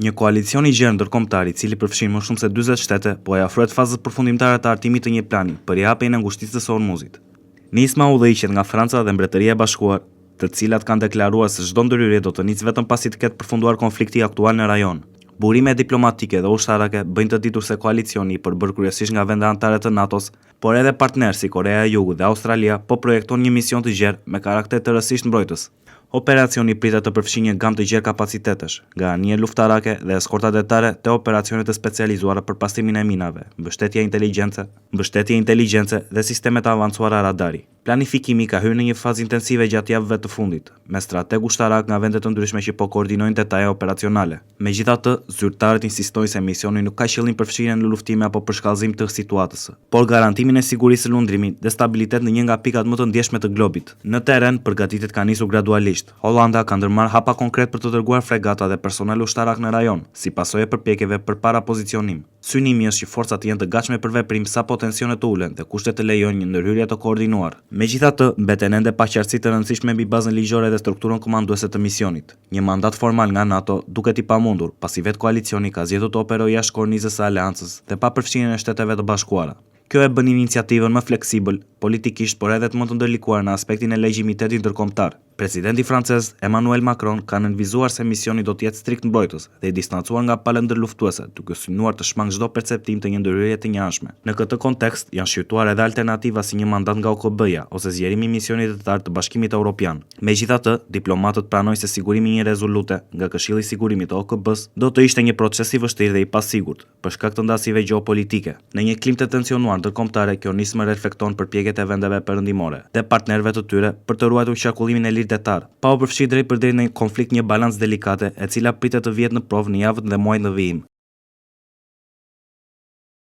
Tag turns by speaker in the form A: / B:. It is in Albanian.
A: Një koalicion i gjerë ndërkombëtar i cili përfshin më shumë se 40 shtete po i afrohet fazës përfundimtare të hartimit të një plani për rihapjen e ngushticës së Hormuzit. Nisma udhëhiqet nga Franca dhe Mbretëria e Bashkuar, të cilat kanë deklaruar se çdo ndërhyrje do të nisë vetëm pasi të ketë përfunduar konflikti aktual në rajon. Burime diplomatike dhe ushtarake bëjnë të ditur se koalicioni i përbërë kryesisht nga vende anëtare të NATO-s, por edhe partnerë si Koreja e Jugut dhe Australia po projekton një mision të gjerë me karakter tërësisht mbrojtës. Operacioni pritet të përfshijë një gamë të gjerë kapacitetesh, nga anije luftarake dhe eskorta detare te operacione të specializuara për pastrimin e minave, mbështetje inteligjence, mbështetje inteligjence dhe sisteme të avancuara radari. Planifikimi ka hyrë në një fazë intensive gjatë javëve të fundit, me strategë ushtarakë nga vende të ndryshme që po koordinojnë detaje operacionale. Megjithatë, zyrtarët insistojnë se misioni nuk ka qëllim përfshirjen në luftime apo përshkallëzim të situatës, por garantimin e sigurisë së lundrimit dhe stabilitet në një nga pikat më të ndjeshme të globit. Në terren, përgatitjet kanë nisur gradualisht. Holanda ka ndërmarrë hapa konkret për të dërguar fregata dhe personel ushtarak në rajon, si pasojë e përpjekjeve për parapozicionim. Synimi është që forcat të jenë të gatshme për veprim sapo tensionet të ulen dhe kushtet të lejojnë një ndërhyrje të koordinuar. Megjithatë, mbeten ende paqartësi të rëndësishme mbi bazën ligjore dhe strukturën komanduese të misionit. Një mandat formal nga NATO duket i pamundur, pasi vetë koalicioni ka zgjedhur të operojë jashtë kornizës së aleancës dhe pa përfshirjen e Shteteve të Bashkuara. Kjo e bën iniciativën më fleksibël politikisht por edhe më të ndërlikuar në aspektin e legjimitetit ndërkombëtar. Presidenti francez, Emmanuel Macron, ka nënvizuar se misioni do të jetë strikt mbrojtës dhe i distancuar nga palët ndërluftuese, duke synuar të shmangë çdo perceptim të një ndërhyrje të njëanshme. Në këtë kontekst, janë shqyrtuar edhe alternativa si një mandat nga OKB-ja ose zgjerimi i misionit detar të Bashkimit Europian. Megjithatë, diplomatët pranojnë se sigurimi i një rezolute nga Këshilli i Sigurimit të OKB-së do të ishte një proces i vështirë dhe i pasigurt, për shkak të ndasive gjeopolitike. Në një klimë të tensionuar ndërkombëtare, kjo nismë reflekton përpjekjet e vendeve perëndimore dhe partnerëve të tyre për të ruajtur qarkullimin e lirë detar, pa u përfshirë drejtpërdrejt në konflikt një balancë delikate e cila pritet të vihet në provë në javët dhe muajt në vijim.